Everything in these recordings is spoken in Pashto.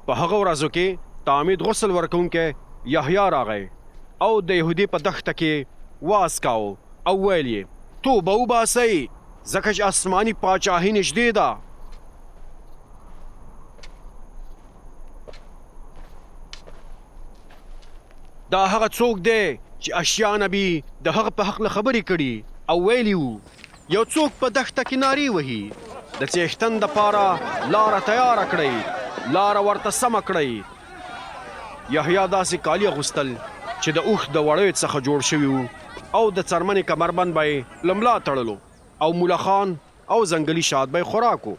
په هغه ورځو کې تعمید غسل ورکوونکی یحیی راغی او د یهودیې په دښته کې وعظ کاوه او ویل یې، توبه وباسئ، ځکه چې اسماني پاچاهي نږدې ده. دا هغه څوک دی چې اشعیا نبي د هغه په هکله خبرې کړي او ویلي وو، یو څوک په دښته کې نارې وهي، د څښتن دپاره لاره تیاره کړئ، لاره ورته سمه کړئ. یحیی داسې کالي اغوستل چې د اوښ د وړیو څخه جوړ شوي وو او د څرمنې کمربند به یې له ملا تړلو او مولخان او ځنګلي شات به یې خوراک وو.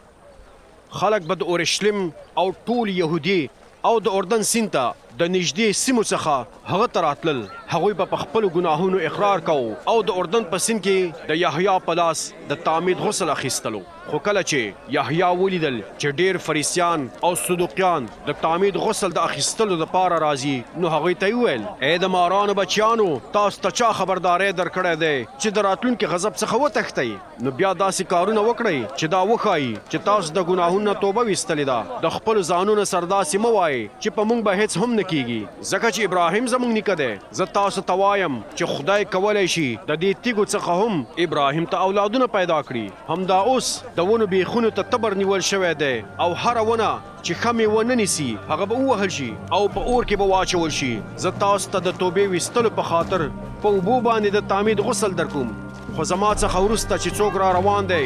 خلک به د اورشلیم او ټولې یهودیې او د اردن سیند ته د نژدې سیمو څخه هغه ته راتلل، هغوی به په خپلو ګناهونو اقرار کاوه او د اردن په سیند کې د یحیی په لاس د تعمید غسل اخیستلو. خو کله چې یحیی ولیدل چې ډېر فریسیان او صدوقیان د تعمید غسل د اخیستلو دپاره راځي، نو هغوی ته یې وویل، ای د مارانو بچیانو، تاسو ته چا خبرداری درکړی دی چې د راتلونکي غضب څخه وتښتئ؟ نو بیا داسې کارونه وکړئ چې دا وښايي چې تاسو د ګناهونو نه توبه ویستلې ده. د خپلو ځانونو سره داسې مه وایئ چې په موږ به هېڅ هم نه کېږي، ځکه چې ابراهیم زموږ نیکه دی. زه تاسو ته وایم چې خدای کولی شي د دې تیږو څخه هم ابراهیم ته اولادونه پیدا کړي. همدا اوس د ونو بېخونو ته تبر نیول شوی دی او هره ونه چې ښه مېوه نه نیسي هغه به ووهل شي او په اور کې به واچول شي. زه تاسو ته د توبې ویستلو په خاطر په اوبو باندې د تعمید غسل درکوم، خو زما څخه وروسته چې څوک را روان دی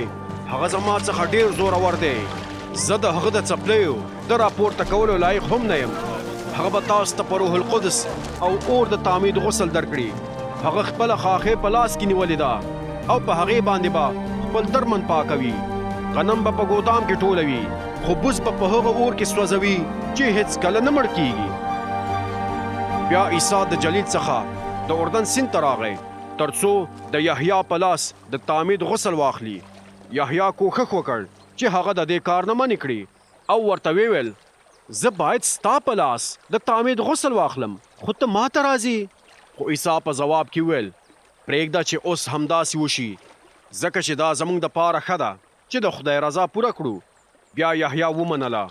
هغه زما څخه ډېر زورور دی. زه د هغه د څپلیو د راپورته کولو لایق هم نه یم. هغه به تاسو ته په روح القدس او اور د تعمید غسل درکړي. هغه خپله ښاخۍ په لاس کې نیولې ده او په هغې باندې به خپل درمند پاکوي. غنم به په ګودام کې ټولوي، خو بوس به په هغه اور کې سوځوي چې هېڅکله نه مړ کېږي. بیا عیسی د جلیل څخه د اردن سیند ته راغی، ترڅو د یحیی په لاس د تعمید غسل واخلي. یحیی کوښښ وکړ چې هغه د دې کار نه منع کړي او ورته ویې ویل، زه باید ستا په لاس د تعمید غسل واخلم، خو ته ماته راځې؟ خو عیسی په ځواب کې وویل، پرېږده چې اوس همداسې وشي، ځکه چې دا زموږ دپاره ښه ده چې د خدای رضا پوره کړو. بیا یحیی ومنله.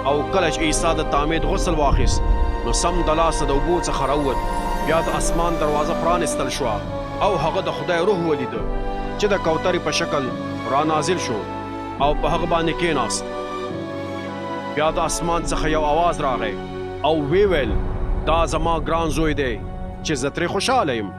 او کله چې عیسی د تعمید غسل واخیست نو سمدلاسه د اوبو څخه راووت. بیا د اسمان دروازه پرانیستل شوه او هغه د خدای روح ولید چې د کوترې په شکل رانازل شو او په هغه باندې کېناست. بیا د اسمان څخه یو اواز راغی او ویې ویل، دا زما ګران زوی دی چې زه ترې خوشحاله یم.